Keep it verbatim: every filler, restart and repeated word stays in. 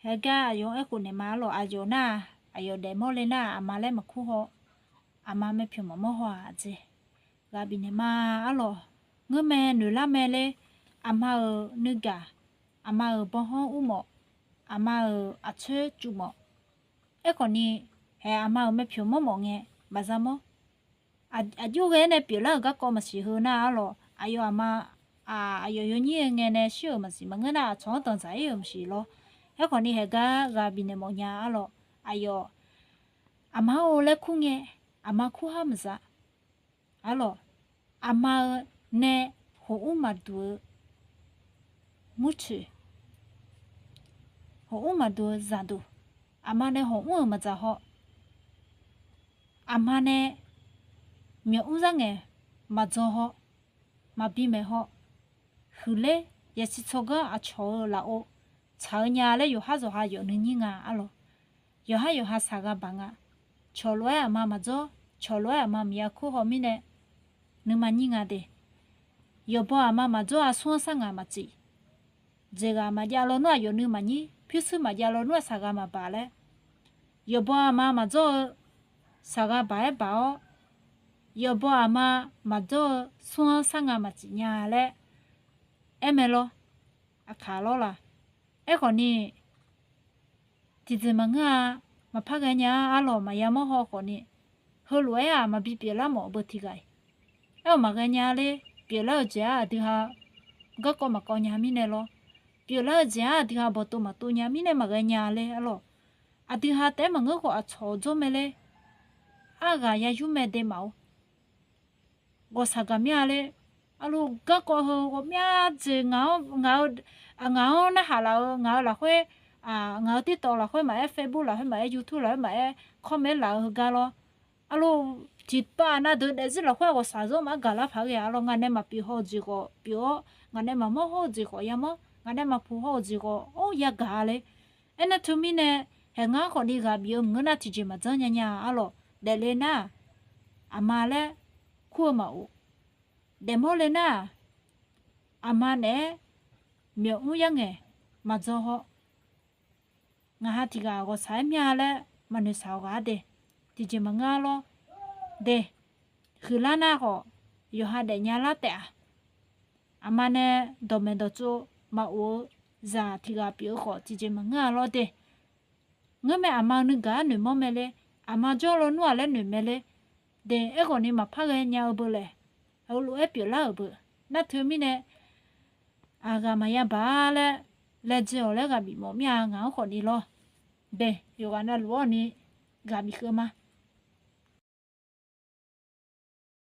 Haeqgar aqyawf-anr aerkhof naeq ma arlawq, aqyawf nar-aq, aqyawf daefmawr le nar-aq, aqma laer maqkur haw, aqma myavpyawq maqmawr haw-aq jeq. Ghaq bifnaeq ma arlawq. Ngeurmae noeqlar mae ler, aqma-euq nuigaq, aqma-euq bawhanr ur mawf, aqma-euq aqcoer cuf mawf. Aerkhawfni, haeq aqma-euq myavpyawq mawr mawf ngae, bafza mawr. Aq, aqjox ghae-aer nae pyeuflar-euq garkawv maqsiq heu nar arlawq, aqyawf aqma, aq, aqyawf yawnyir-eu ngae nae shir-euq maqsiq maqngeur nar, aqcawq-anr danqdzaq-ir-euq maqsiq lawr. Aerkhawfni haeqgar ghaq bifnaeq mawf nya arlawq, aqyawf aqma-or laer kur ngae, aqma kur har maqza arlawq. Aqma-eu nae hawq mr maqduq-eu murcoeq, hawq mr maqduq-eu zaqduq, aqma nae hawq mr-euq maqdzaq haw, aqma nae myawq mr zar ngaeq maqdzaw haw, maqbi maeq haw, huiqler yasiq tsawrganr aqcawq-eu lafov tsaq-eu nya laer yawqhar zawqha yawf nuinyir nga arlawq. Yawqhar yawqha saqghaq baq nga. Cawq lof-aer aqma maqdzawr, cawq lof-aer aqma maqya kur haw mirnae, nuima nyir nga de. Yawqbaw aqma maqdzawr-a smr-anr sar ngaq maqtsoeq. Dzaeqghaq maqjav lawnmr-aq yawf nuima nyir, pyurshuir maqjav lawnmr-aq saqghaq maqbaq laer, yawqbaw aqma maqdzawr-eu saqghaq baq-aer baq-awr, yawqbaw aqma maqdzawr-eu smr-anr sar ngaq maqtsoeq nya laer aer mae lawr. Aqkaq lawr la. Aerkhawfni, tiqjeq maqngeur-a. Maqpar ghaenya-a arlawq, maqya mawr haw khawfni, heulof-aer-aq maqbi pyeuflar mawf beu tiqghaq-iq. Aer-awq maqghae nya ler, pyeuflar-eu jeq-aq aqdui ha garkawv maqkawv nya mirnae lawr. Pyeuflar-eu jeq-aq aqdui ha bawqtov maqtov nya mirnae maqghae nya ler arlawq. Aqdui ha taef-aer maqngeur khawf aqcawq-eu dzawr mae ler. Arghaq ya yur mae de maf-or. Ghawqshaq gaq mir-a ler. Arluf garkawv heu ghawqmya jeq ngaq-anr, ngaq-anr narhaq laf-eu, ngaq-eu lafkhoer, ngaq-eu TikTok lafkhoer maqaer, Facebook lafkhoer maqaer, YouTube lafkhoer maqaer, comment laf-eu heugar lawr. Arluf tiqpav nav deuq daefzir lafkhoer ghawqshaq zanr maqgaq lar paq ghae-a lawr. Ngaq nae maqpyeuf haw-eu jeq khawf pyeuf-awr, ngaq nae maqmawr hawr-eu jeq khawf yamawr, ngaq nae maqpuq haw-eu jeq khawf or yagaq-a ler. Aernar teumirnae, haeq ngar khawfni ghaq bif-eu maqngeur nar tiqjeq maqdzanr nya nya arlawq. Daefle nar-aq, aqma laer kur-eu maqof. Daefmawr le nar-aq, aqma naeq-aer myawq mr yar ngaeq maqdzaw haw. Ngaq ha tiqghaq ghawqshaq-aer mya laer maqnoeq shaq-awq ghaq-a de. Tiqjeq maqngeur-a lawr de. Huiqlar nar khawf, yawqha daefnya lar taef-aq, aqma nae dawqmaeq dawqtsov maqof-eu zaq tiqghaq pyeuf-eu khawf tiqjeq maqngeur-a lawr de. Ngeurmae aqma nuigaq-aer noeqmawr mae ler. Aqma jawr lawnmr-aq laer noeq mae ler. De, aerkhawfni maqpar ghaenya-eu beu laer, heulof-aer pyeuflar-euq beu. Nar teumirnae, aqghaq maqya baq-a laer, laejae-awq laer ghaq bif mawf mir-a. Ngaq-anr khawfni lawr. De, yawqghaq navluf-awr ni ghaq bif keuv ma.